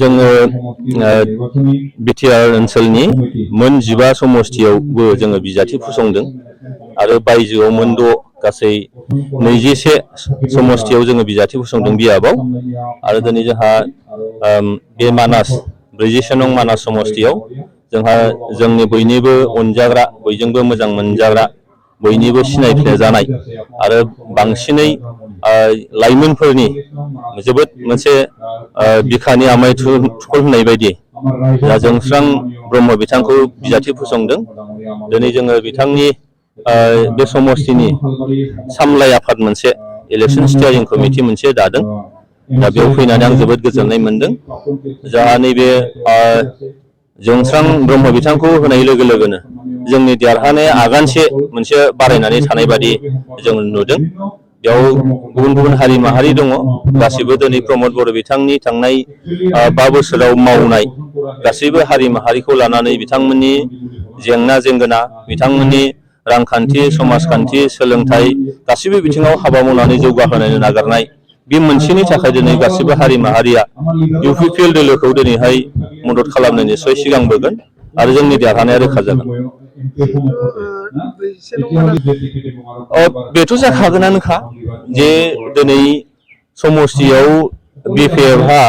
जोङो बिटिआर ओनसोलनि मोन 15 समष्टियावबो जोङो बिजाथि फसंदों आरो बायजोआव मोन 6 गासै 21 समष्टियाव जोङो बिजाथि फसंदों बियाबाव आरो दिनै जोंहा बे मानास 47 नं मानास समष्टियाव जोंहा जोंनि बयनिबो अनजाग्रा बयजोंबो मोजां मोनजाग्रा बयनिबो सिनायथि जानाय आरो बांसिनै लाइमोनफोरनि जोबोद मोनसे बिखानि आमाय थुखल होननाय बायदि जोंस्रां ब्रह्म बिथांखौ बिजाथि फसंदों। दिनै जोङो बिथांनि बे समष्टिनि सामलाय आफाद मोनसे इलेक्शन स्टियारिं कमिटि मोनसे दादों। दा बेयाव फैनानै आं जोबोद गोजोननाय मोनदों। जोंहा नैबे जोंस्रां ब्रह्म बिथांखौ होनाय लोगो लोगोनो जोंनि देरहानाया आगानसे मोनसे बारायनानै थानाय बादि जों नुदों। बेयाव गुबुन गुबुन हारि माहारि दङ गासिबो दिनै प्रमद बर' बिथांनि थांनाय 5 बोसोराव मावनाय गासैबो हारि माहारिखौ लानानै बिथांमोननि जेंना जेंगोना बिथांमोननि रांखान्थि समाजखान्थि सोलोंथाइ गासिबो बिथिङाव हाबा मावनानै जौगाहोनो नागारनाय बे मोनसेनि थाखाय दिनै गासिबो हारि माहारिया UPPL दोलोखौ दिनैहाय मदद खालामनो निस्सय सिगांबोगोन आरो जोंनि देरहानाया रोखा जागोन। बेथ' जाखागोनानोखा जे दिनै समष्टियाव BPFहा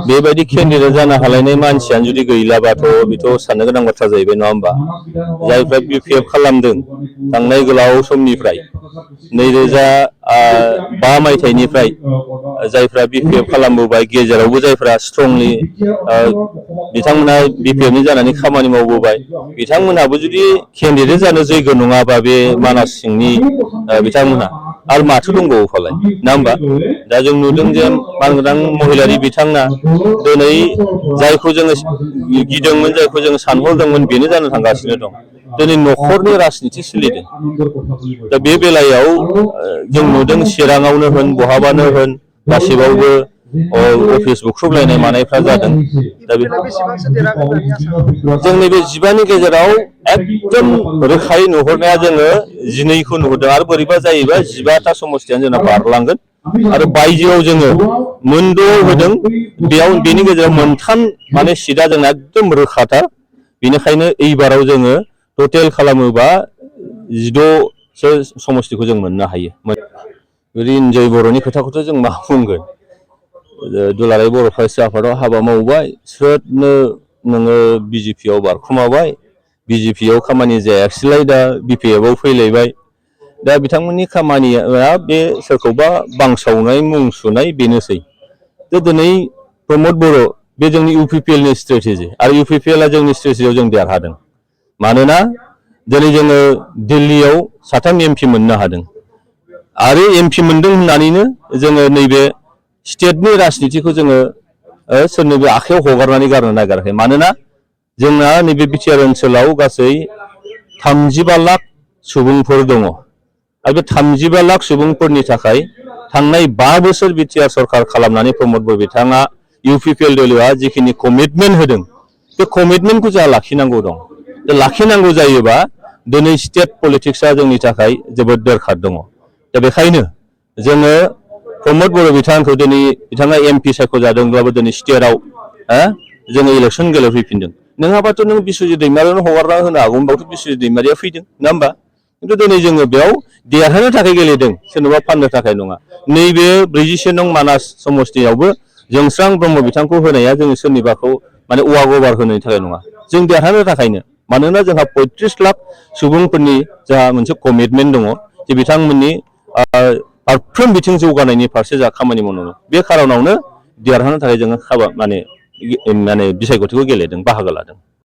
बेबायदि केन्डिडेट जानो हालायनाय मानसियानो जुदि गैलाबाथ' बेथ' साननो गोनां बाथ्रा जाहैबाय नङा होमबा? जायफ्रा BPF खालामदों थांनाय गोलाव समनिफ्राय 2005 मायथाइनिफ्राय जायफ्रा BPF खालामबोबाय गेजेरावबो जायफ्रा स्ट्रंलि बिथांमोना BPFनि जानानै खामानि मावबोबाय बिथांमोनाबो जुदि केन्डिडेट जानो जैग' नङाबा बे मानास सिंनि बिथांमोना आरो माथो दंबावो फालाय नङा होमबा? दा जों नुदों जे मानगोनां महिलारि बिथांना दिनै जायखौ जोङो गिदोंमोन जायखौ जोङो सानहरदोंमोन बेनो जानो थांगासिनो दं। दिनै न'खरनि राजनिथि सोलिदों। दा बे बेलायाव जों नुदों चिराङावनो होन बहाबानो होन गासिबावबो अफिस बुख्रुबलायनाय मानायफ्रा जादों। दा जोंनि बे 15नि गेजेराव एकदम रोखायै नुहुरनाया जोङो 12खौ नुहुरदों आरो बोरैबा जायोबा 15ता समष्टियानो जोंना बारलांगोन आरो बायजोआव जोङो मोन 6 होदों बेयाव बेनि गेजेराव मोनथाम माने सिटआ जोंना एकदम रोखाथार। बेनिखायनो एइबाराव जोङो टटेल खालामोबा 16सो समष्टिखौ जों मोननो हायो। रिन्जय बर'नि खोथाखौथ' जों मा बुंगोन। दुलाराय बर' फरायसा आफादाव हाबा मावबाय स्रोदनो नोङो BJPआव बारखुमाबाय BJPआव खामानि जायाखिसैलाय दा BPFआव फैलायबाय। दा बिथांमोननि खामानिया बे सोरखौबा बांसावनाय मुं सुनाय बेनोसै। दिनै प्रमद बर' बे जोंनि UPPLनि स्ट्रेटेजि आरो UPPLआ जोंनि स्ट्रेटेजियाव जों देरहादों। मानोना दिनै जोङो दिल्लीयाव 3 MP मोननो हादों आरो MP मोनदों होननानैनो जोङो नैबे स्टेटनि राजनितिखौ जोङो सोरनोबो आखायाव हगारनानै गारनो नागिराखै। मानोना जोंना नैबे बिटिआर ओनसोलाव गासै 35 लाख सुबुंफोर दङ आरो बे 35 लाख सुबुंफोरनि थाखाय थांनाय 5 बोसोर बिटिआर सरकार खालामनानै प्रमद बर' बिथाङा UPPL दोलोआ जिखिनि कमिटमेन्ट होदों बे कमिटमेन्टखौ जोंहा लाखिनांगौ दं। लाखिनांगौ जायोबा दिनै स्टेट पलिटिक्सआ जोंनि थाखाय जोबोद दरखार दङ। दा बेखायनो जोङो प्रमद बर' बिथांखौ दिनै बिथाङा MP सायख'जादोंब्लाबो दिनै स्टेटआव जोङो इलेक्सन गेलेफैफिनदों। नङाबाथ' नों बिस्वजित दैमारियावनो हगारना होनो हागौ होनबाथ' बिस्वजित दैमारिया फैदों नङा होमबा? खिन्थु दिनै जोङो बेयाव देरहानो थाखाय गेलेदों सोरनोबा फाननो थाखाय नङा। नैबे 41 नं मानास समष्टियावबो जोंस्रां ब्रह्म बिथांखौ होनाया जोङो सोरनिबाखौ माने अवा गबार होनायनि थाखाय नङा। जों देरहानो थाखायनो मानोना जोंहा 35 लाख सुबुंफोरनि जोंहा मोनसे कमिटमेन्ट दङ जे बिथांमोननि फारफ्रोम बिथिं जौगानायनि फारसे जोंहा खामानि मावनांगौ। बे खार'नावनो देरहानो थाखाय जोङो माने बिसायख'थिखौ गेलेदों बाहागो लादों।